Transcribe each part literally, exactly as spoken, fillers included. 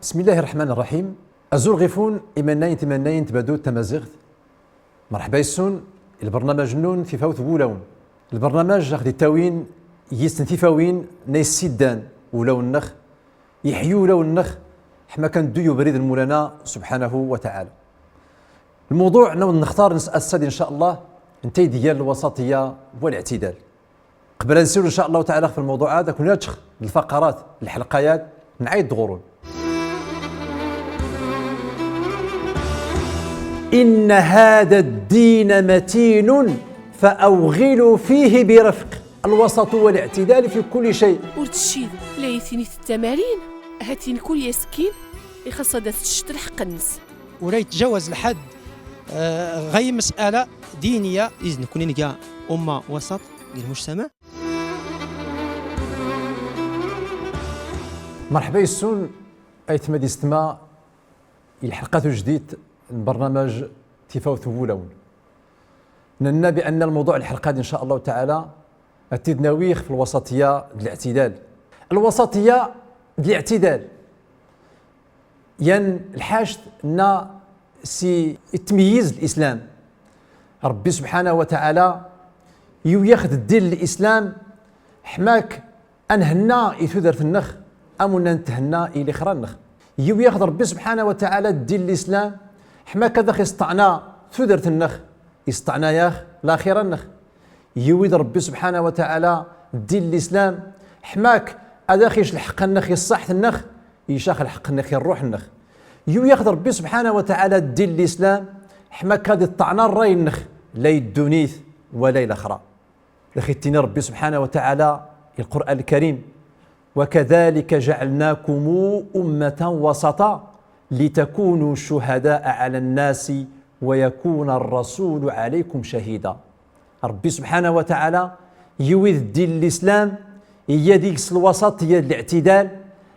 بسم الله الرحمن الرحيم. Azul ɣef-wen imennayen timennayin n tbadut tamaziɣt. Merḥba yes-wen i lbernamaj-nnun Tifawt n Wulawen. Lbernamaj aɣ d-ittawin yis-s tifawin n ay ssiddan ulawen-nneɣ, iḥyu ulawen-nneɣ, ḥma kan ddu i ubrid n Mulana subḥanahu wa taɛala. Lmewḍuɛ n-awen-nextar n ass-ad, in ca Allah, netta i d-igan lwasaṭiya wa liɛtidal. Qbel ad nsiwel, in ca Allah taɛala, ɣef lmewḍuɛ-ad, ad ken-aǧeɣ d lfaqarat, lḥelqa-ad, nɛayd-d ɣur-wen. إن هذا الدين متين فأوغلوا فيه برفق. الوسط والاعتدال في كل شيء. Ur tcid, la yi-tinit d tamarin, ha-tin kul asekkin, ixas ad as-tcettel lḥeqq-nnes. Ur yettjawaz lḥedd, eh, ɣer lmes'ala ddiniya. Is nekkni nga umma wasaṭ deg lmujtamaɛ. Merḥba yes-wen, aytma d yessetma, i lḥelqa tujdidt n lbernamaj Tifawt n Wulawen. Nenna bi anna lmewḍuɛ n lḥelqa-d, in ca Allah taɛala, ad t-id-nawi ɣef lwasaṭiya d liɛtidal. Lwasaṭiya d liɛtidal. Yan lḥact nna s i yettmeyyiz lislam. Ṛebbi subḥanahu wa taɛala yuwi-aɣ-d ddin n lislam, ḥma-k ad nhenna i tudert-nneɣ, am unna nethenna i lixra-nneɣ. Yuwi-aɣ-d Ṛebbi subḥanahu wa taɛala ddin n lislam, ḥma-k ad aɣ-isṭeɛna tudert-nneɣ, isṭeɛna-yaɣ laxira-nneɣ. Yuwi-d Ṛebbi subḥanahu wa taɛala ddin n lislam, ḥma-k ad aɣ-ic lḥeqq-nneɣ i ṣṣaḥt-nneɣ, ic-aɣ lḥeqq-nneɣ i ṛṛuḥ-nneɣ. Yuwi-aɣ-d Ṛebbi subḥanahu wa taɛala ddin n lislam, ḥma-k ad iṭṭeɛna ṛṛay-nneɣ, la i ddunit wa la i laxra. Dax ittini Ṛebbi subḥanahu wa taɛala i Lqur'an Lkarim: وكذلك جعلناكم أمة وسطا لتكونوا شهداء على الناس ويكون الرسول عليكم شهيدا. Ṛebbi subḥanahu wa taɛala yuwi-d ddin n lislam, iga deg-s lwasaṭiya d liɛtidal,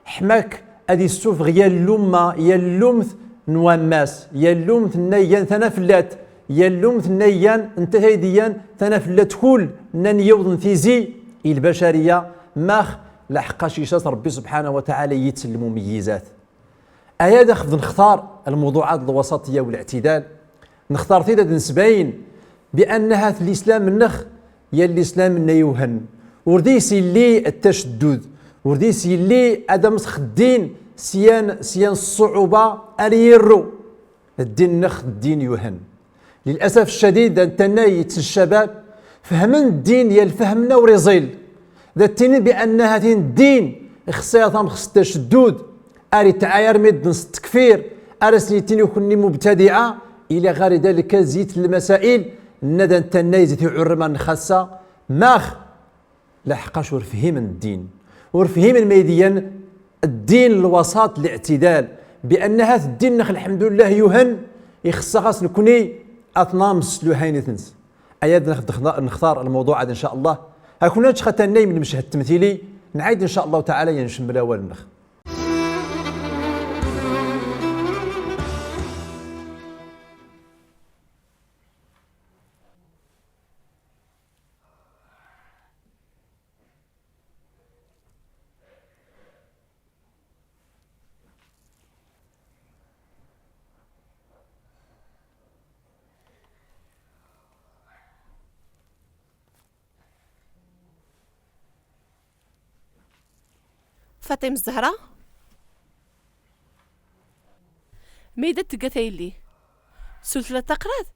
ḥma-k ad issufeɣ yal lumma, yal lumt n wammas, yal lumt nna igan tanafellat, yal lumt nna igan netta ay d-igan tanafellat kul nna n yiwḍ n tizi i lbacariya, max laḥeqqac ic-as Ṛebbi subḥanahu wa taɛala i yittel lmumeyyizat. Aya dax d nextar lmewḍuɛat n lwasaṭiya u liɛtidal, nextar-t-id ad nsbayen bi anna hat lislam-nneɣ, yan lislam-nna yewhen. Ur deg-s illi ttaceddud, ur deg-s illi ad am-txeddin s yan, s yan ṣṣuɛuba ar irru. Ddin-nneɣ ddin yewhen. Lilasaf ccadid, ad ntannay yettel ccabab, fehmen ddin yal lfahm-nna ur iẓil. Da ttinin bi anna hatin ddin ixṣṣa tamxest taceddud, ar itɛay armi d-nṣ ttekfir, ar as-nittini kunni mubtadiɛa, ila ɣar idalek zit lmasail, nna da ntannay zit iɛurrem ar nxassa, max Laḥeqqac ur fhimen ddin. Ur fhimen ma idiyan ddin lwasaṭ, liɛtidal, bi anna hat ddin-nneɣ, lḥemdullah, yuhen, ixṣṣa ɣas nekni ad t-nammes s luhaynat-nnes. Aya ad nextar lmewḍuɛ-ad, in ca Allah. Hakuna nečč xatannay n lmeched temtili, nɛayd, in ca Allah taɛala, ad ncemmel awal-nneɣ. Faṭima Zahra? Mayd tggat a yelli? Sult la taqrat?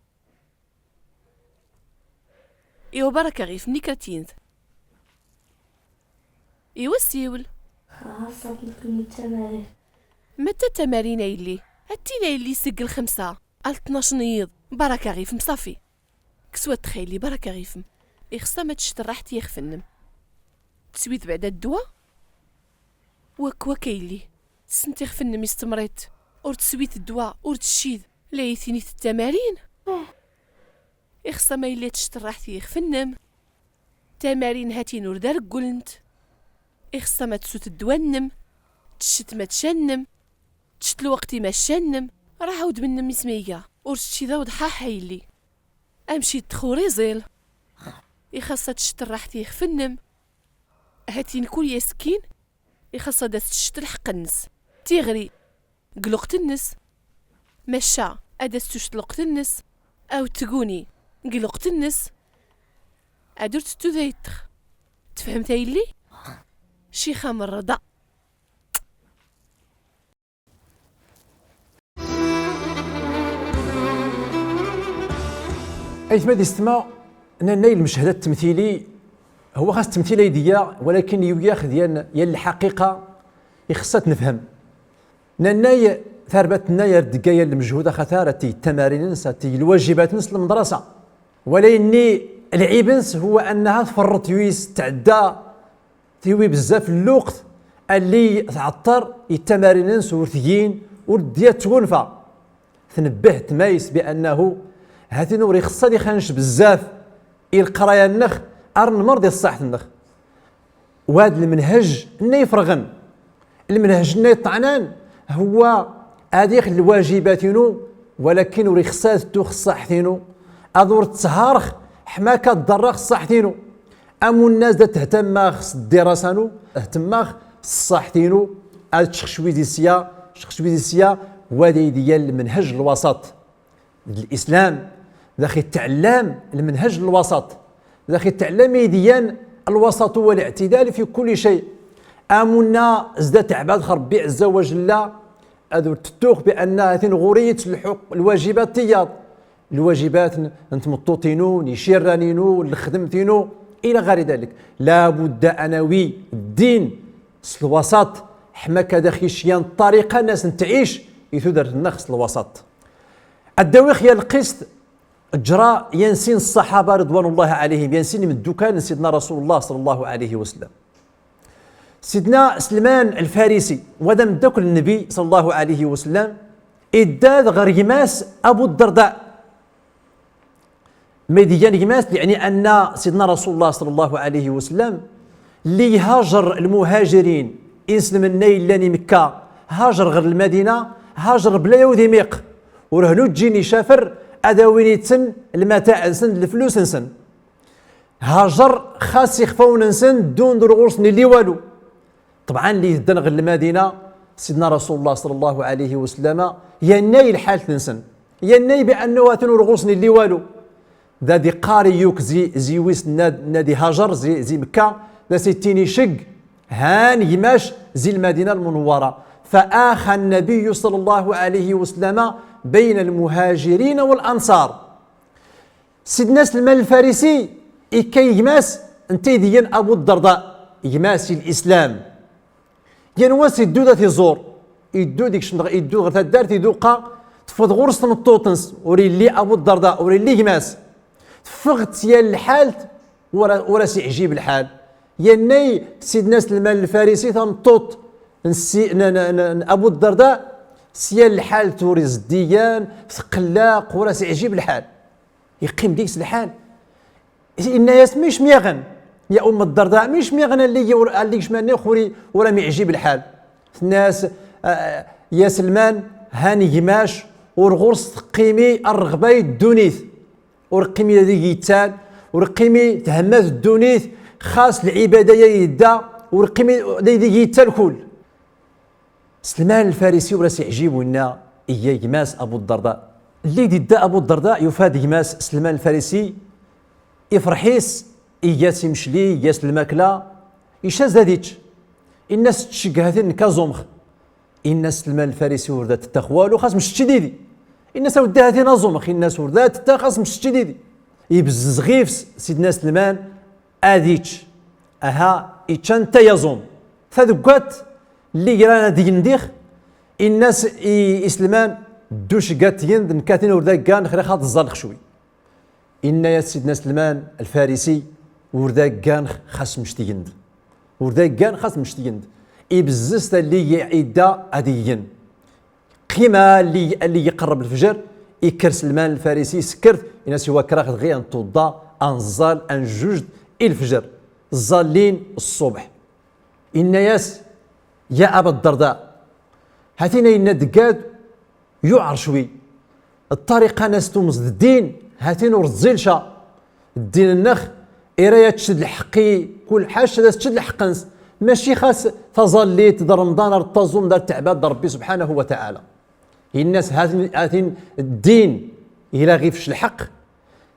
Iwa, baraka ɣif-m, nekra tiyint. Iwa, siwel. Xaṣṣa nekni tamarin. Mata tamarin a yelli? Attin a yelli seg lxemsa al tnac n yiḍ. Baraka ɣif-m, ṣafi. Kkes wa ttxil-ik, baraka ɣif-m. Ixṣṣa ma tcid rraḥt i yixef-nnem. Teswid beɛda ddwa? Wak, wak a yelli. Ssent ixef-nnem is temriḍt. Ur teswid ddwa, ur tcid. La yi-tinit d tamarin? Ixṣṣa ma yella tcid rraḥt i yixef-nnem. Tamarin hatin ur d areggulent. Ixṣṣa ma tsut ddwa-nnem. Tcid ma tcannem. Tcid lweqt i ma tcannem. Raḥ awdem-nnem is ma iga. Ur tcid awḍeḥ a yelli. Amcid ttxur iẓil. Ixṣṣa tcid rraḥt i yixef-nnem. Hatin kul asekkin, ixṣṣa da tcid lḥeqq-nnes. Tiɣri, g lweqt-nnes. Maca ad as-tuct lweqt-nnes, aw tguni g lweqt-nnes, ad ur tettu da yeṭṭex. Tefhemt a yelli? Ccix Amerḍa. Aytma d yessetma, nanna lmeched d ttemtili, huwa xas ttemtili ay d-yya, walakin yugi ax-d yan, yan lḥaqiqa, ixeṣṣ ad t-nefhem. Nanna tarbaɛt-nna ar d-tegga yan lmejhud axatar ad teg tamarin-nnes, ad teg lwajibat-nnes n lmedrasa. Walakin lɛib-nnes huwa annaha tferreḍ yis, tɛedda tiwi bezzaf n lweqt, alli tɛeṭṭer i tamarin-nnes ur tgin, ur d-yat tɣunfa. Tnebbeh tmayes bi annahu hatin ur ixeṣṣ ad ixanec bezzaf i lqraya-nnex, ar nmerḍ i ṣṣaḥt-nnex. Wad lmenhej nna iferɣen. Lmenhej nna iṭṭɛnan huwa ad ixdem lwajibat-inu, walakin ur ixeṣṣ ad tux ṣṣaḥt-inu. Ad ur ttharex ḥma ka ḍerrex ṣṣaḥt-inu. Amunna zdat htammax s ddirasa-nu, htammax s ṣṣaḥt-inu, ad ččex cwi di sya, ččex cwi di sya, wad ay d-yan lmenhej lwasaṭ. D lislam, dax itɛellam lmenhej lwasaṭ, dax itɛellam ay d-yan lwasaṭ wal i'tidal fi kulli cay. Amunna zdat ɛbad x Ṛebbi ɛezza wa jella, ad ur tettux bi anna hatin ɣur-i yettelḥuq lwajibat tiyaḍ. Lwajibat n, n tmeṭṭut-inu, n icirran-inu, n lexdemt-inu, ila ɣayri dalik. Labudda ad nawi ddin s lwasaṭ, ḥma ka dax icyan ṭṭariqa nnas n tɛic i tudert-nnex s lwasaṭ. Ad d-awix yan lqist ǧra yan sin ṣṣaḥaba ridwanullahi ɛalayhim, yan sin imeddukkal n Sidna Rasulullah ṣalla Llahu ɛalayhi wa sallam. Sidna Selman Lfarisi, wa d ameddakel n Nnbi ṣalla Llahu ɛalayhi wa sallam, idda-d ɣer gma-s Abu Ddarda. Ma d-igan gma-s, yeɛni anna Sidna Rasulullah ṣalla Llahu ɛalayhi wa sallam lli ihajer lmuhajirin, inselmen-nna illan i Mekka, hajer ɣer Lmadina, hajer bla yawd imiq, ur hnu ǧǧin icafer ad awin yid-sen lmataɛ-nsen d leflus-nsen. Hajer xas ixfawen-nsen ddun-d ur ɣur-sen illi walu. Ṭebɛan, lli iddan ɣer Lmadina, Sidna Rasulullah ṣalla Llahu ɛalayhi wa sallam yannay lḥalt-nsen, yannay bi annahu hatin ur ɣur-sen illi walu. Da d-iqqar i yuk zi, zi wis nna d, nna d-ihajer zi, zi Mekka, da s-ittini ceg, han gma-c zi Lmadina Lmunawwara. فآخى النبي صلى الله عليه وسلم بين المهاجرين والأنصار. Sidna Selman Lfarisi ikka i gma-s, netta ay d-igan Abu Ddarda, gma-s i lislam. Yan wass iddu-d ad t-iẓur, iddu-d ikcem, iddu ɣer taddart, iduqa, teffeɣ ɣur-s tmeṭṭut-nnes, ur illi Abu Ddarda, ur illi gma-s. Teffeɣ-d s yan lḥalt, ur a, ur as-iɛjib lḥal. Yannay Sidna Selman Lfarisi tameṭṭut n si, n, n, n, n Abu Ddarda, s yan lḥalt ur izeddigan, tqellaq, ur as-iɛjib lḥal. Iqqim deg-s lḥal. Inna-yas: "Mic m-yaɣen, ya Umm Ddarda, mic m-yaɣen allig ur, allig cmanni ur, ur am-iɛjib lḥal?" Tenna-yas: "A, ya Selman, han gma-c ur ɣur-s teqqimi rreɣba i ddunit. Ur qqimi da ig-ittal, ur qqimi thammat ddunit, xas lɛibada-ya idda, ur qqimi da ig-ittal kul." Selman Lfarisi ur as-iɛjib winna iga gma-s Abu Ddarda. Lli d-idda Abu Ddarda, yufa-d gma-s Selman Lfarisi, ifreḥ-is, iga-s imecli, iga-s lmakla, ica-s da ad ičč. Inna-s: "Ečč ceg hatin, nekk ad ẓumex." Inna-s Selman Lfarisi: "Ur da tettax walu, xas mecčči didi." Inna-s: "A weddi, hatin ad ẓumex." Inna-s: "Ur da tettax, xas mecčči didi." Ibezzez ɣif-s Sidna Selman, ad ičč. Aha, ičča netta yaẓum. Tadeggat lli gran ad igen dix, inna-s i, i Selman: "Ddu ceg ad tgend, nekk hatin ur da gganex, riɣ ad ẓẓalex cwi." Inna-yas Sidna Selman Lfarisi: "Ur da gganex, xas mec tgend. Ur da gganex, xas mec tgend." Ibezzez-t allig idda ad igen. Qima allig, allig iqerreb lefjer, ikker Selman Lfarisi, isekker-t, inna-s: "Iwa kkreɣ dɣi ad ntuḍḍa, ad nẓẓal, ad njujed i lefjer." Ẓẓallin ṣṣubḥ. Inna-yas: "Ya Aba Ddarda, hatin ayenna d-teggad yuɛer cwi. Ṭṭariqa-nnes tumẓ d ddin, hatin ur tẓil ca. Ddin-nnex ira ad tečč d lḥeqq i kul ḥac, ad as-tečč d lḥeqq-nnes. Mačči xas taẓallit d Remḍan ar taẓumḍ ar teɛbad d Ṛebbi subḥanahu wa taɛala. Inna-as: hatin, hatin ddin ila ɣif-s lḥeqq,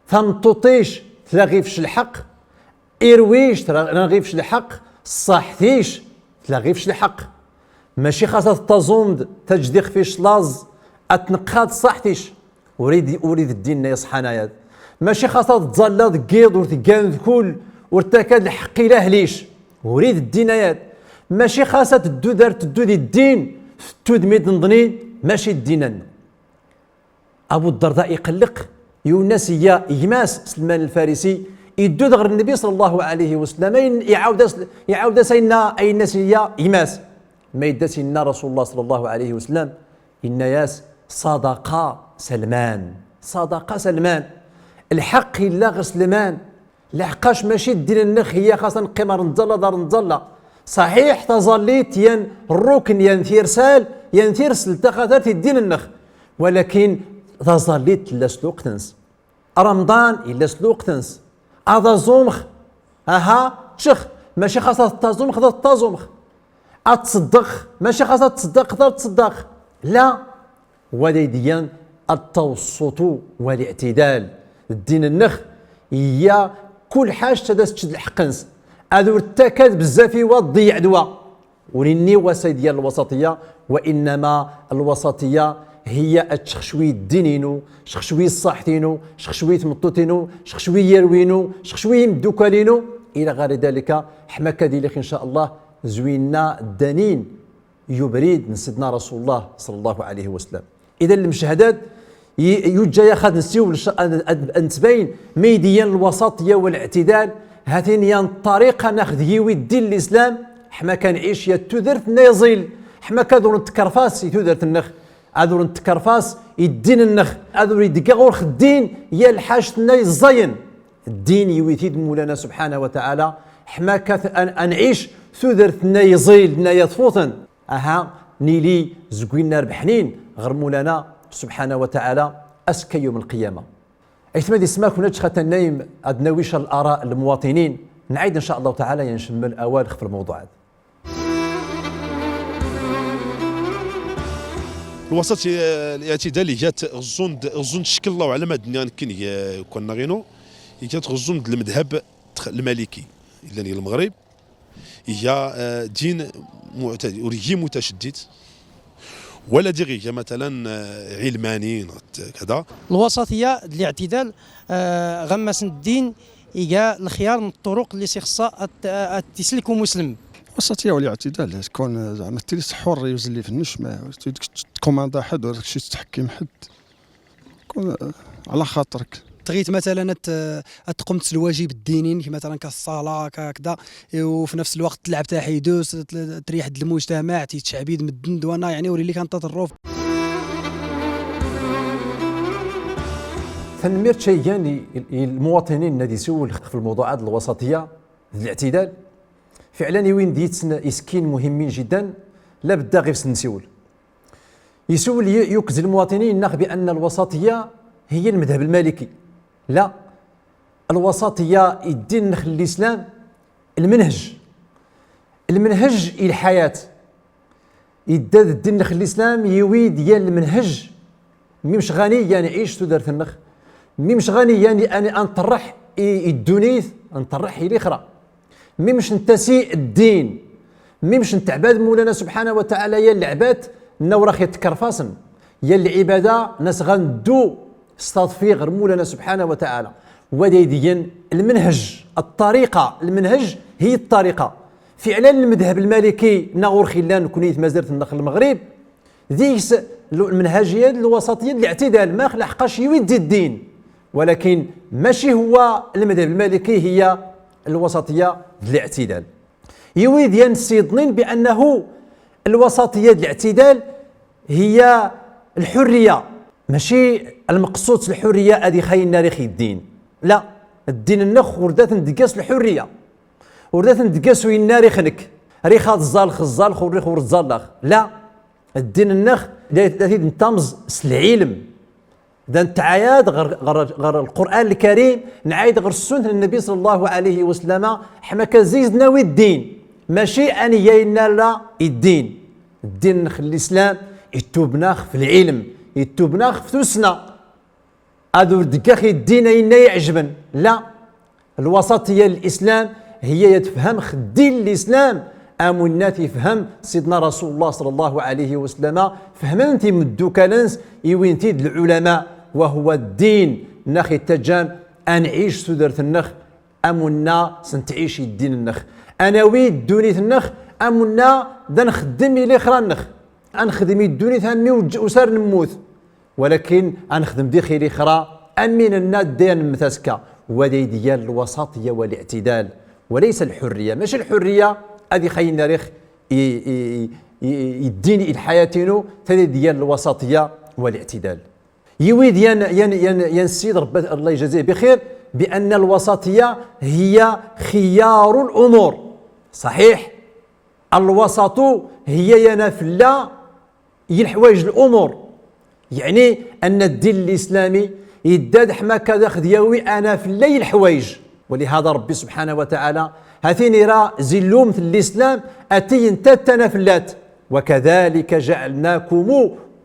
tameṭṭut-ic tla ɣif-s lḥeqq, irwi-c tla ɣif-s lḥeqq, ṣṣaḥt-ic tla ɣif-s lḥeqq. Mačči xas ad taẓumḍ, taǧǧd ixf-ic laẓ, ad tneqqaḍ ṣṣaḥt-ic. Ur id, ur id ddin-nna iṣḥan ayad. Mačči xas ad tẓallaḍ deg iḍ ur tegganeḍ kul, ur ttakad lḥeqq i lahl-ic. Ur id ddin ayad. Mačči xas ad tedduḍ ar teddu di ddin, tettud mi d-nḍnin, mačči ddin-nna. Abu Ddarda iqelleq, iwenna-as iyya gma-s Selman Lfarisi, iddu-d ɣer Nnbi ṣalla Llahu ɛalayhi wa sallam, ayen, iɛawed-as, iɛawed-as ayenna, ayenna-as iyya gma-s. Ma yedda-as inna Rasulullah ṣalla Llahu ɛalayhi wa sallam, inna-yas: ṣadaqa Salman. Ṣadaqa Salman. Lḥeqq illa ɣer Selman. Laḥeqqac mačči ddin-nnex iyya xas ad neqqim ar nẓalla d ar nẓalla. Ṣaḥiḥ, taẓallit yan rrukn, yan tirsal, yan tirselt taxatart i ddin-nnex. Walakin taẓallit tella s lweqt-ns. Remḍan illa s lweqt-ns. Ad aẓumx, aha, ččex, mačči xas ad taẓumx, ad taẓumx. Ad tṣeddqx, mačči xas ad tṣeddqx, ad tṣeddqx. La, wa d ay d-iyan التوسط والاعتدال. Ddin-nnex iyya kul ḥaǧ ad as-tečč d lḥeqq-ns. Ad ur ttakad bezzaf i wa, tḍeyyeɛd wa. Ur inni wa s ay d-iyan lwasaṭiyya, wa innama lwasaṭiyya hiya ad tcxecwi ddin-inu, cxecwi ṣṣaḥt-inu, cxecwi tmeṭṭut-inu, cxecwi yirwi-inu, cxecwi imeddukkal-inu, ila ɣayri dalika, ḥma akka ad iliɣ, in ca Allah, zwina ddanin yubrid n Sidna Rasulullah ṣalla Llahu ɛalayhi wa sallam. Idan lmeched-ad, y-, yujja-yaɣ ad nsiwel c-, ad, ad, ad nettbayn, ma ay d-iyan lwasaṭiyya wal i'tidal, hatin yan ṭṭariqa nax d yiwi ddin n lislam, ḥma akka ad nɛic ya tudert-nna iẓil, ḥma akka ad ur netkerfas i tudert-nnex, ad ur netkerfas i ddin-nnex, ad ur idegga ɣur-x ddin ya lḥact-nna iẓẓayen. Ddin yiwi-t-id Mulana subḥanahu wa taɛala, ḥma akka ad, ad nɛic tudert-nna iẓil, nna yatfuten. Aha, nili zeg winna rebḥnin ɣer Mulana subḥanahu wa taɛala ass-a yawm lqiyama. Aytma d yessma, kunna ad txatannayem ad nawi ca l'ara n lmuwaṭinin, nɛid in ca Allahu taɛala yan ncemmel awal xef lmewḍuɛ-ad. Lwasaṭ, eh, liɛtidal iga-t ɣeẓẓun-d, ɣeẓẓun-d ccekl, Allahu aɛlam, ad nniɣ nekkini, eh, kunna ɣinu, iga-t ɣeẓẓun-d lmedhab lmaliki, illan i Lmeɣrib. Iga, eh, din mu'ta-, ur igi mutaceddid, wala diɣ iga, matalan, eh, ɛilmani, neɣ t-, kada. Lwasaṭiyya d liɛtidal, eh, ɣammas n ddin iga lxyar n ṭṭuruq lli s ixṣṣa ad, ad t-islek umuslem. Lwasaṭiyya wal i'tidal, tkun, eh, zeɛma tili ḥur i uzellif-nnek, ma ur tkun tkumanḍa ḥedd, ur tkun tettḥekkim ḥedd. كون على خاطرك. تغيت مثلًا ت-، تقوم الواجب الديني، كيما مثلًا كالصلاة، كهكذا، وفي نفس الوقت تلعب تحيدوس، ت-، تريح د المجتمع، تيتشعبي د مدن دوانا، يعني، وري لي كان تطرف. Tanemmirt caygan i, i lmuwaṭinin nna d isiwel xef lmewḍuɛat n lwasaṭiyya d liɛtidal. Fiɛlan, i win d yitsen iskin muhimmin jiddan, la bedda ɣif-s nsiwel. Yisiwel y-, yukez lmuwaṭinin, inna-aɣ بأن الوسطية هي المذهب المالكي. La, lwasaṭiyya i ddin-nnex n lislam, lmenhej. Lmenhej i lḥayat. Idda-d ddin-nnex n lislam, yiwi-d yan lmenhej. Mimc ɣani yan iɛic tudert-nnex. Mimc ɣani yan i, an, an nṭerreḥ i, i ddunit, an nṭerreḥ i lixra. Mimc ntasi ddin, mimc nteɛbad Mulana subḥanahu wa taɛala, yan lɛebat nna ur aɣ-itkerfasen, yan lɛibada nna s ɣa nddu s taḍfi ɣer Mulana subḥanahu wa taɛala. Wa d ay d-igan lmenhej, ṭṭariqa, lmenhej hi ṭṭariqa. Fiɛlan, lmedhab lmaliki nna ɣur-x illan nekni i tmazirt-nnex n Lmeɣrib, deg-s l-, lmenhajiya d lwasaṭiya d liɛtidal, max laḥqac yiwi-d di ddin. Walakin maci huwa lmadhab lmaliki hiya lwasaṭiya d liɛtidal. Yiwi-d yan ssidnin بأنه lwasaṭiya d liɛtidal hiya lḥurriya. Maci lmeqsud s lḥurriya ad ixayen nar ix-iddin. La, ddin-nnex ur da tendegga s lḥurriya. Ur da tendegga s uyenna rix nekk. Rix ad ẓẓalx, ẓẓalx, ur rix ur ẓẓallex. La, ddin-nnex da, da t-id-ntamẓ s lɛilm. Da nettɛayad ɣer, ɣer, ɣer Lqur'an Lkarim, nɛayed ɣer ssunt n Nnbi ṣalla Llahu ɛalayhi wa sallama, ḥma akka zzi-s d-nawi ddin. Maci ad neg ayenna ara i ddin. Ddin-nnex n lislam itubna x f lɛilm, itubna x f tussna. Ad ur dggax i ddin ayenna iɛejben. La. Lwasaṭiya n lislam hiya ad tefhem x ddin n lislam am winna t-ifhem Sidna Rasul Llah ṣalla Llahu ɛalayhi wa sallam, fehmen-t imddukal-nnes, iwin-t-id lɛulama, wa huwa ddin-nnex ittaǧǧan ad nɛic tudert-nnex am winna s ntɛic i ddin-nnex. Ad nawi ddunit-nnex am winna d ad nxeddem i lixra-nnex. Ad nexdem i ddunit am mi ur sar nemmut. Walakin ad nexdem dix i lixra am mi nenna dda nemmet azekka. Wa d ayd igan lwasaṭiya wa liɛtidal. Wa laysa lḥurriya. Maci lḥurriya ad ixayen ar ix i, i, i, i ddin i lḥayat-inu, ta d ayd igan lwasaṭiya wa liɛtidal. Yiwi-d yan, yan, yan, yan Ssid Ṛebbi, Allah yejzih bixir, bi anna lwasaṭiya hiya xiyaru lumur. Ṣaḥiḥ, lwasaṭu hiya anafella i lḥwayej, lumur. Yeɛni anna ddin lislami idda-d ḥma akka d ax d-yawi anafella i lḥwayej. Walihada Ṛebbi subḥanahu wa taɛala ha-t-in ira zi llumt n lislam ad t-iyy netta d tanafellat. وكذلك جعلناكم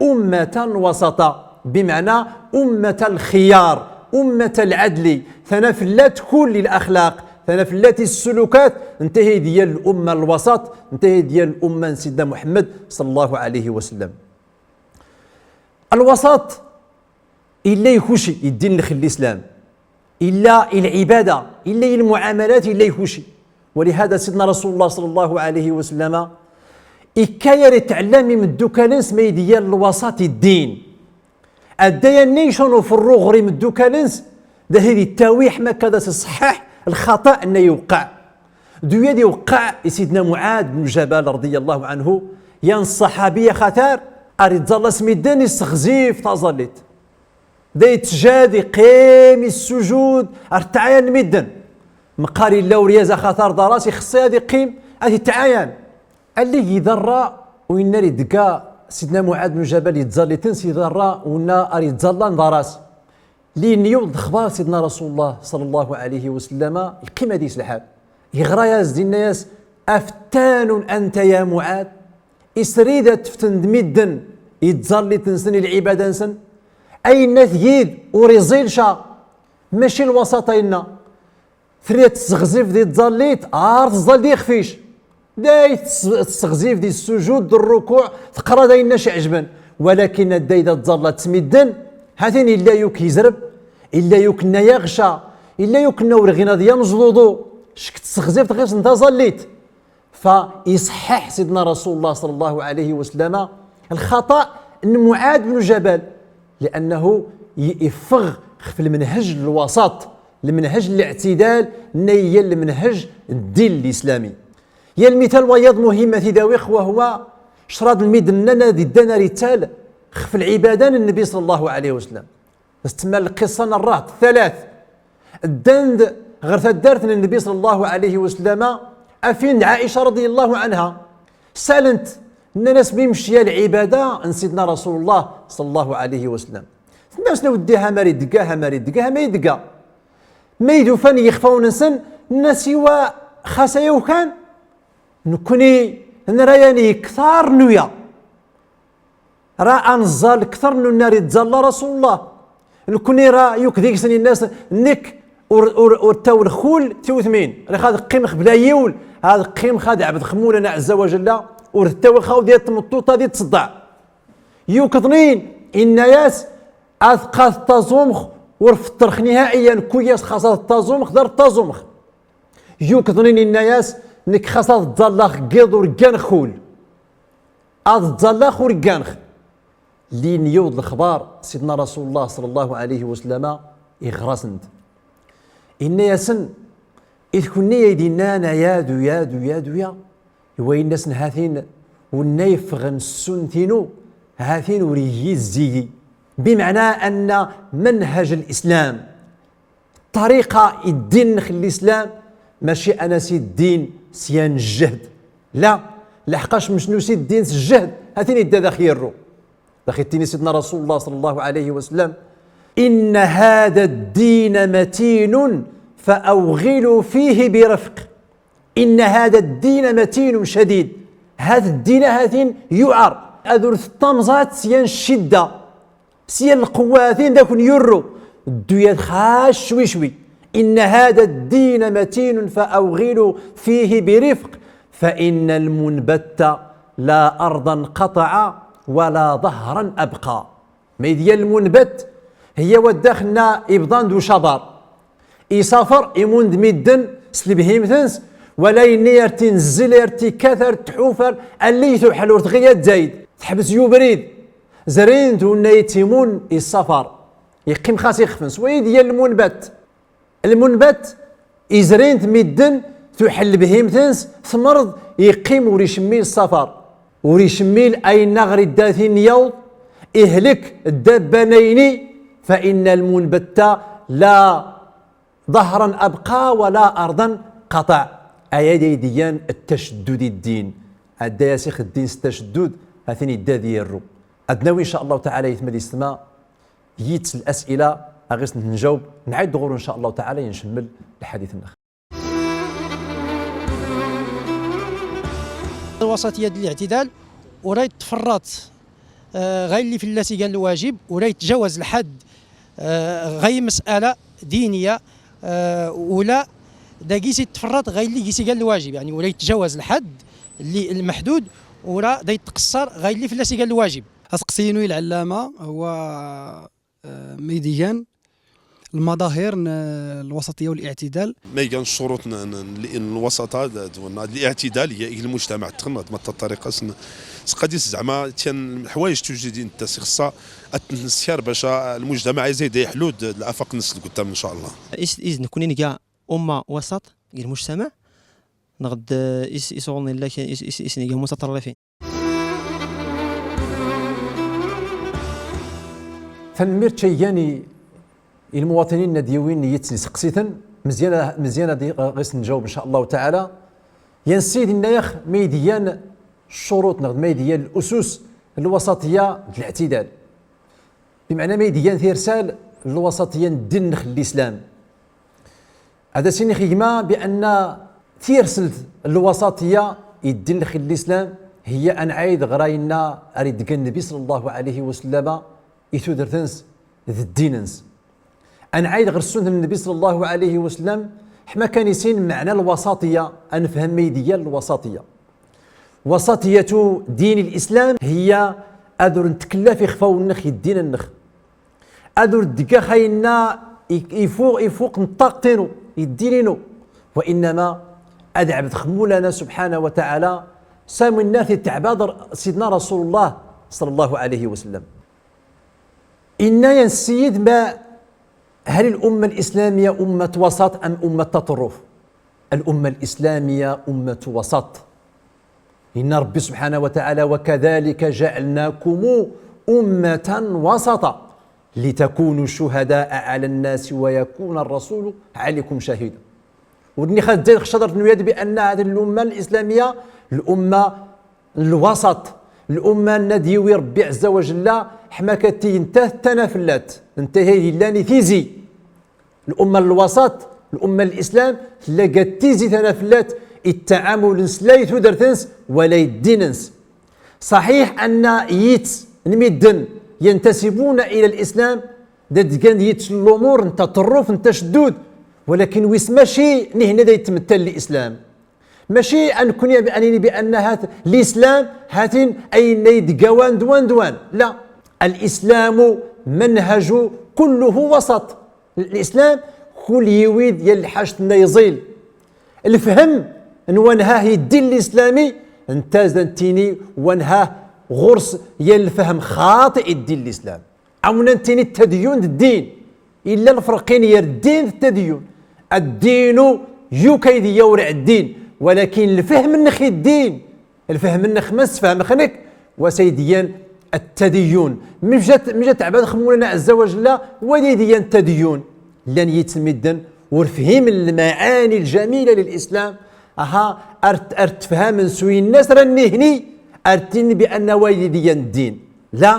أمة وسطا، بمعنى أمة الخيار، أمة العدل، tanafellat kull i laxlaq, tanafellat i ssulukat, netta ayd igan lumma n lwasaṭ, netta ayd igan lumma n Sidna Muḥemmed ṣalla Llahu ɛalayhi wa sallam. Lwasaṭ illa i kuci, i ddin-nnex n lislam. Illa i lɛibada, illa i lmuɛamalat, illa i kuci. Walihada Sidna Rasul Llah ṣalla Llahu ɛalayhi wa sallam ikka-d ar itɛellam imddukal-nnes ma ayd igan lwasaṭ i ddin. Adday-a nni ican uferruɣ ɣer imddukal-nnes, d ayd ittawi ḥma akka d as-iṣeḥḥaḥ lxaṭa nna iweqqeɛ. D uya d iweqqeɛ i Sidna Muɛad bnu Jabal رضي الله عنه, yan ṣṣaḥabi axatar ar ittẓalla s midden, isseɣzif taẓallit. Da yettjad, iqqim, issujud ar ttɛayan n midden. Meqqar illa uryaz axatar d aras, ixeṣṣ-it ad iqqim, ad ittɛayan. Allig iḍerra winna ar idegga Sidna Muɛad bnu Jabal ittẓallit-nnes, iḍerra winna ar ittẓallan d aras. Lli yewweḍ lexbar Sidna Rasul Llah ṣalla Llahu ɛalayhi wa sallam, iqqim ad is lḥal. Iɣra-yas-d, inna-yas: أفتان أنت يا معاذ؟ Isrid ad teften d midden i tẓallit-nsen, i lɛibada-nsen? Ayenna tgid ur iẓil ca, maci lwasaṭ ayenna. Trid ad tesseɣzif di tẓallit, ar teẓẓal d ixef-ic. Day tes-, tesseɣzif di ssujud, d rrukuɛ, teqra d ayenna c-iɛejben. Walakin adday da tẓallat s midden, ha-t-in illa yuk izreb, illa yuk nna yaɣ ca, illa yuk nna ur ɣin ad yamẓ luḍu, cek tesseɣzif tɣis n taẓallit. Fa iṣeḥḥaḥ Sidna Rasul Llah ṣalla Llahu ɛalayhi wa sallam lxaṭa n Muɛad bnu Jabal, li'annahu i-, iffeɣ xef lmenhej n lwasaṭ, lmenhej n liɛtidal, nna iyan lmenhej n ddin lislami. Yan lmital wayeḍ muhim ad t-id-awiɣ, wa huwa crad n midden nnan ad iddan ar ittal xef lɛibada n Nnbi ṣalla Llahu ɛalayhi wa sallam. Ttemmal lqiṣṣa n rrehṭ, thalat. Ddan-d ɣer taddart n Nnbi ṣalla Llahu ɛalayhi wa sallam, afin-d Ɛica رضي الله عنها. Salen-t, nnan-as: mi mecci a lɛibada n Sidna Rasul Llah ṣalla Llahu ɛalayhi wa sallam? Tenna-asen: a weddi, ha mar idegga, ha mar idegga, ha mar idegga. Ma id-ufan ixfawen-nsen, nnan-as: iwa, xas aya ukan, nekkni nra yani ktar n uya. Ra ad nẓall ktar n unna ar ittẓalla Rasul Llah. Nekkni ra yuk deg-sen, inna-as: nekk ur, ur, ur ttawleɣ kul tiwtmin. Riɣ ad qqimx bla yiwl, ad qqimx ad ɛebdx Mawlana ɛezza wa jalla, ur ttawleɣ awd yat tmeṭṭut ad ittṣeddaɛ. Yukḍnin, inna-as: ad qqateɣ taẓumx, ur feṭṭreɣ niha'iyan, kuyas xas ad ttaẓumx, dar ttaẓumx. Yukḍnin, inna-as: nekk xas ad ttẓallaɣ deg yiḍ ur gganeɣ kul. Ad ttẓallaɣ ur gganeɣ. Llin yewweḍ lexbar, Sidna Rasul Llah ṣalla Llahu ɛalayhi wa sallam iɣer-asen-d. Inna-yasen: i d kunni ay d-innan aya d uya d uya d uya? Iwa inna-asen: ha-t-in, unna yeffɣen ssunt-inu, ha-t-in ur igi zzigi. Bimeɛna anna manhaj l-Islam, ṭṭariqa i ddin-nnex n lislam, maci ad nasi ddin s yan jjehd. La, laḥqac mec nusi ddin s jjehd, ha-t-in idda dax yerru. Dax ittini Sidna Rasul Llah ṣalla Llahu ɛalayhi wa sallam: إن هذا الدين متين فأوغلوا فيه برفق. إن هذا الدين متين شديد. Hat ddin-a hatin yuɛer. Ad ur tettamẓat s yan ccedda, s yan lqewwa hatin da ken-yurru. Ddu-yat xas cwi cwi. إن هذا الدين متين فأوغلوا فيه برفق فإن المنبت لا أرضا قطع ولا ظهرا أبقى. Ma iga lmunbat, hiya waddaxen-a ibḍan d ucabar. Isafer, imund midden s lebhimt-ns, wala yenna ar tinzil, ar tikkat, ar tḥuf, ar allig tuḥel, ur tɣi ad tzayd. Teḥbes i ubrid. Zrin-t unna yettimun isafer. Yeqqim xas ixef-ns. Wa iga lmunbat. Lmunbat, izrin-t midden, tuḥel lebhimt-ns, tmerḍ, yeqqim ur icemmil ṣṣafar, ur icemmil ayenna ɣer iddatin yaweḍ, ihlek ddabba-nayni, فإن المنبت لا ظهرا أبقى ولا أرضا قطع. Aya d ay d-igan ttaceddud i ddin. Adda-yas ix ddin s ttaceddud, hatin idda ad irru. Ad nawi, in ca Allahu taɛala, yetma d yessetma, yitt n lasila, a ɣ-is nǧawb, nɛid ɣur-u, in ca Allahu taɛala, ncemmel lḥadit-nneɣ. Lwasatiyya d liɛtidal, ur ay tferraḍ, eh, ɣer lli fell-as iga lwajib, ur ay tjawaz lḥadd, eh, ɣer lmasala ddiniya, eh, ula dagi s tferraḍ ɣer lli gis iga lwajib, yeɛni ur ay tjawaz lḥadd lli lmeḥdud, ur ay tqeṣṣer ɣer lli fell-as iga lwajib. Aseqsi-inu i lɛellama huwa, eh, ma ay d-igan lmaḍahir n, eh, lwasatiyya u liɛtidal. Ma igan ccuruṭ n, n, n, n lwasata d, d, n liɛtidal i, i lmujtamaɛ txen, d ma ṭṭariqa s n, s qadis zeɛma tyan lḥwayeǧ tujdidin ttas ixeṣṣa ad tneskar bac, eh, lmujtamaɛ izid iḥlu d, d lafaq-nnes lqeddam, in ca Allah. Is, is nekni nga umma wasaṭ i lmujtamaɛ, neɣ d, eh, is, is ɣur-n illa kan is, is, is nga mutaṭarrifin. Tanemmirt ca igan i, i lmuwaṭinin ad d-yawin yitt n iseqsiten, mezyan, mezyan ad ɣ-, ɣis nǧawb, in ca Allahu taɛala. Yan ssiyid inna-yax ma ay d-igan ccuruṭ neɣ d ma ay d-igan lusus n lwasaṭiyya d liɛtidal. Bimeɛna ma ay d-igan tirsal n lwasaṭiyya n ddin-nnex n lislam. Ad as-iniɣ i gma bi anna tirselt n lwasaṭiyya i ddin-nnex n lislam hiya ad nɛayd ɣer ayenna ar idegga Nnbi ṣalla Llahu ɛalayhi wa sallama i tudert-nnes d ddin-nnes. Ad nɛayd ɣer ssunt n Nnbi ṣalla Llahu ɛalayhi wa sallam, ḥma kan isin meɛna lwasaṭiyya, ad nefhem ma ay d-igan lwasaṭiyya. وسطية دين الإسلام هي ad ur ntkellaf ixfawen-nnex i ddin-nnex. Ad ur deggax ayenna i-, ifu-, ifuq n ṭṭaqt-inu, i ddin-inu. وإنما ad ɛebdeɣ Mulana subḥanahu wa taɛala, s am winna t-ittɛebad Sidna Rasulullah ṣalla Llahu ɛalayhi wa sallam. Inna-yan ssiyid ma هل الأمة الإسلامية أمة وسط أم أمة تطرف؟ الأمة الإسلامية أمة وسط. Inna Ṛebbi subḥanahu wa taɛala: وكذلك جعلناكم أمة وسطا لتكونوا شهداء على الناس ويكون الرسول عليكم شهيدا. Ur d-nniɣ ad d-ttaɣ ccaḍrat n wiyaḍ bi anna hadi lumma lislamiyya, lumma n lwasaṭ, lumma n ad yiwi Ṛebbi ɛezza wa jalla, ḥma kan tig nta tanafellat, nta ay illan i tizi. Lumma n lwasaṭ, lumma n lislam, tella gat tizi tanafellat, i ttaɛamul-ns la i tudert-ns, wala i ddin-ns. Ṣaḥiḥ anna yitt n midden ينتسبون إلى الإسلام, da d-gan yitt n lumur n taṭerruft, n taceddud, walakin wis maci nihna da yettmettal lislam. Maci a nekkni ad nini bi anna hat lislam hatin ayenna i d-gawan d wan d wan. La. الإسلام منهج كله وسط. Lislam kul yiwi-d yan lḥaǧt-nna iẓil. Lfehm n wanhah i ddin lislami, nta zda nettini wanhah ɣur-s yan lfehm xaṭi i ddin lislam. Amna nettini ttadiyun d ddin. Illa lferq-in yer ddin d ttadiyun. Ddin-u yuk ay d-yawreɛ ddin, walakin lfehm-nnex i ddin. Lfehm-nnex ma ssfehmex nekk, wa s ay d-iyan ttadiyun. Mec a t-, mec a tɛebbadex Mulana ɛezza wa jalla, wa d ay d-iyan ttadiyun. Llan yitt n midden ur fhimen lmaɛani ljamila lil-islam, aha, ar t-, ar t-fhamen s uyenna s ra nnihni, ar ttinin bi anna wa d ay d-iyan ddin. La,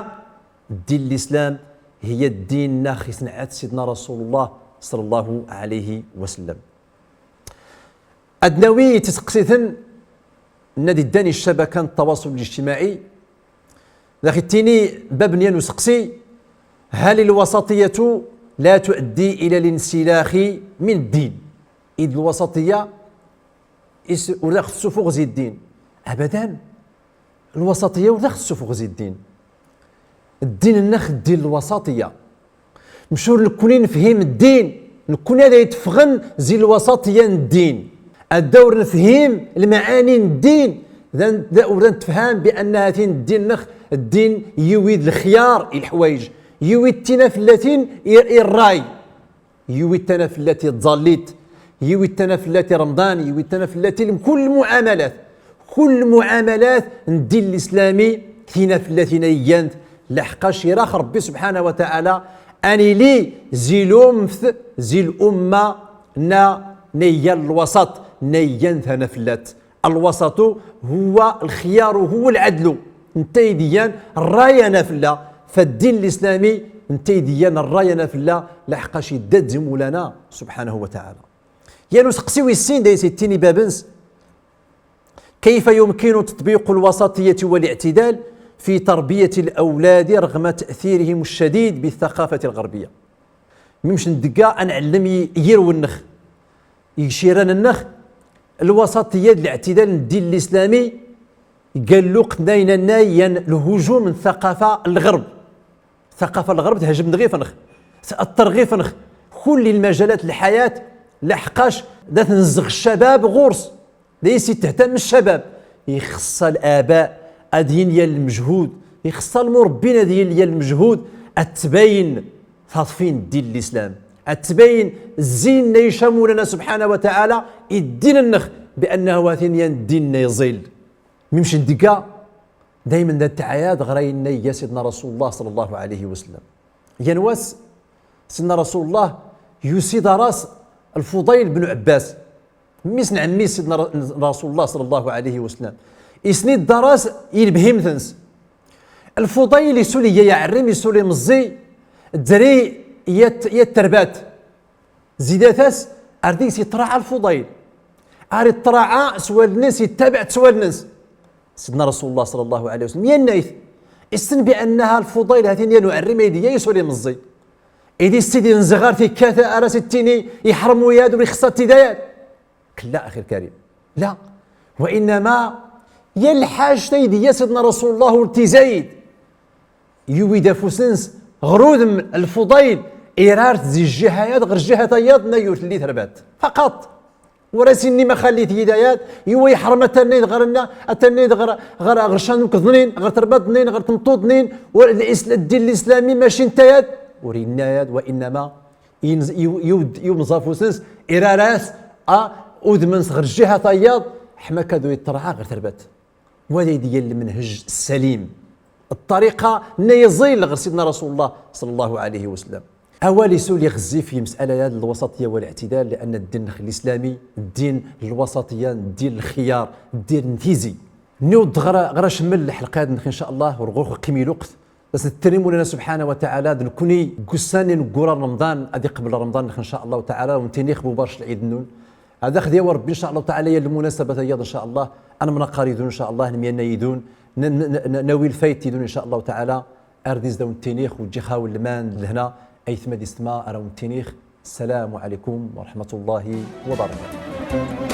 ddin lislam hiya ddin-nnex i s-inɛat Sidna Rasulullah ṣalla Llahu ɛalayhi wa sallam. Ad nawi tiseqsiten nna d-iddan i ccabaka n ttawaṣul lijtimaɛi, da ɣ-ittini bab n yan useqsi: هل الوسطية لا تؤدي إلى الانسلاخ من الدين؟ Id lwaṣaṭiya is-, ur da ɣ-tessufuɣ zi ddin? Abadan. Lwaṣaṭiya ur da ɣ-tessufuɣ zi ddin. Ddin-nneɣ ddin lwaṣaṭiya. Mec ur nekkni nefhim ddin, nekkni ad ay-teffɣen zi lwaṣaṭiya n ddin. Ad ur nefhim lmaɛani n ddin, da, da, ur da nettefham bi anna hatin ddin-nneɣ ddin yiwi-d lxyar i leḥwayeǧ, yiwi-d tinafellatin i, i ṛṛay. Yiwi-d tanafellat i tẓallit, yiwi-d tanafellat i Remḍan, yiwi-d tanafellat i mkull lmuɛamalat. Kull lmuɛamalat n ddin lislami, tinafellatin ay gant, leḥqac irax Rebbi subḥanahu wa taɛala a nili zi lummt, zi lumma, nna, nna igan lwaṣaṭ, nna igan tanafellat. الوسط هو الخيار وهو العدل. Netta ay d-igan ṛṛay anafella, fa ddin lislami, netta ay d-igan ṛṛay anafella, leḥqac idda-d zi Mawlana subḥanahu wa taɛala. Yan useqsi wis sin, da is-ittini bab-ns: كيف يمكن تطبيق الوسطية والاعتدال في تربية الأولاد رغم تأثيرهم الشديد بالثقافة الغربية؟ Mimc ndegga a nɛellem i, i yirwen-nneɣ, i iciran-nneɣ, lwaṣaṭiya d liɛtidal n ddin lislami, ga lluqt n ayen annay yan lhujum n ttaqafa n lɣerb. Ttaqafa n lɣerb thejjem-d ɣif-nneɣ, tɛeṭṭer ɣif-nneɣ, kull lmajalat n lḥayat, leḥqac da tenzɣ ccabab ɣur-s. Da is-ittehtam ccabab. Ixeṣṣa laba ad yin yan lmejhud, ixeṣṣa lmurebbin ad yin yan lmejhud, ad tbayen taḍfi n ddin lislam, ad tbayen zzin n ica Mawlana subḥanahu wa taɛala i ddin-nneɣ, bi annahu hatin yan ddin n iẓil. Mimc ndegga, daymen da nettɛayad ɣer ayen ay iga Sidna Rasulullah ṣalla Llahu ɛalayhi wa sallam. Yan wass, Sidna Rasulullah yusi-d ar-as Lfudayl ben Ɛebbas, mmi-s n ɛemmi-s Sidna Ra-, Rasulullah ṣalla Llahu ɛalayhi wa sallam. Isni-d ar-as i lebhim-ns. Lfudayl isul iga aɛerrim, isul imeẓẓi, tezri yat, yat terbat. Zidat-as, ar deg-s iṭṭraɛa Lfudayl. Ar iṭṭraɛa s wallen-ns, ittabaɛ s wallen-ns. Sidna Rasulullah ṣalla Llahu ɛalayhi wa sallam yanna-t, issen bi annaha Lfudayl hatin yan uɛerrim ay d-iga isul imeẓẓi. Idi s-id-inzeɣ ar tikkat, ar as-ittini iḥrem uyad ur ixeṣṣa tidayat. Kella, axi lkarim. La. Wa innama, yan lḥajt ay d-iga Sidna Rasulullah ur tizayed. Yuwi-d afus-ns ɣer udem Lfudayl, irar-t zi ljiha-yad ɣer ljiha tayaḍ, nna ur telli terbat. Faqat. Ur as-inni ma xallit yidayat, iwa iḥrem ad tannayed ɣer nna, ad tannayed ɣer, ɣer, ɣer canuk ḍnin, ɣer terbat ḍnin, ɣer tmeṭṭut ḍnin, ur, l-is-, ddin lislami maci n tayad. Ur inna-yad, wa innama, inz-, iw-, iw-, iwmeẓ afus-ns, irar-as, a, udem-ns ɣer ljiha tayaḍ, ḥma akka ad ur iṭṭraɛa ɣer terbat. Wa d ay d-iga lmenhej ssalim. Ṭṭariqa n iẓil ɣer Sidna Rasulullah ṣalla Llahu ɛalayhi wa sallam. Awal isul iɣezzif i lmes'ala-yad n lwaṣaṭiya wa liɛtidal, li'anna ddin-nneɣ lislami, ddin n lwaṣaṭiya, ddin n lxiyar, ddin n tizi. Niweḍ ɣer, ɣer acemmel n lḥelqa-yad-nneɣ, in ca Allah, ur ɣur-ɣ qqim i lweqt. Bas nettri Mawlana subḥanahu wa taɛala, d nekkni deg ussan ineggura n Remḍan, ad iqbel Remḍan-nneɣ, in ca Allah taɛala, u nttini-ɣ bubarec lɛid-nnun. Ad aɣ-d-yawi Rebbi, in ca Allah taɛala, yal lmunasabat-agi, in ca Allah, ad nemnaqar yid-wen, in ca Allah, nemyanna yid-wen, n-, n-, n-, nawi lfayt yid-wen, in ca Allah taɛala. Ar d izdaw nttini-ɣ, u ǧǧiɣ-awen lman d lehna, aytma d istma, ar awen nttini-ɣ, السلام عليكم ورحمة الله وبركاته.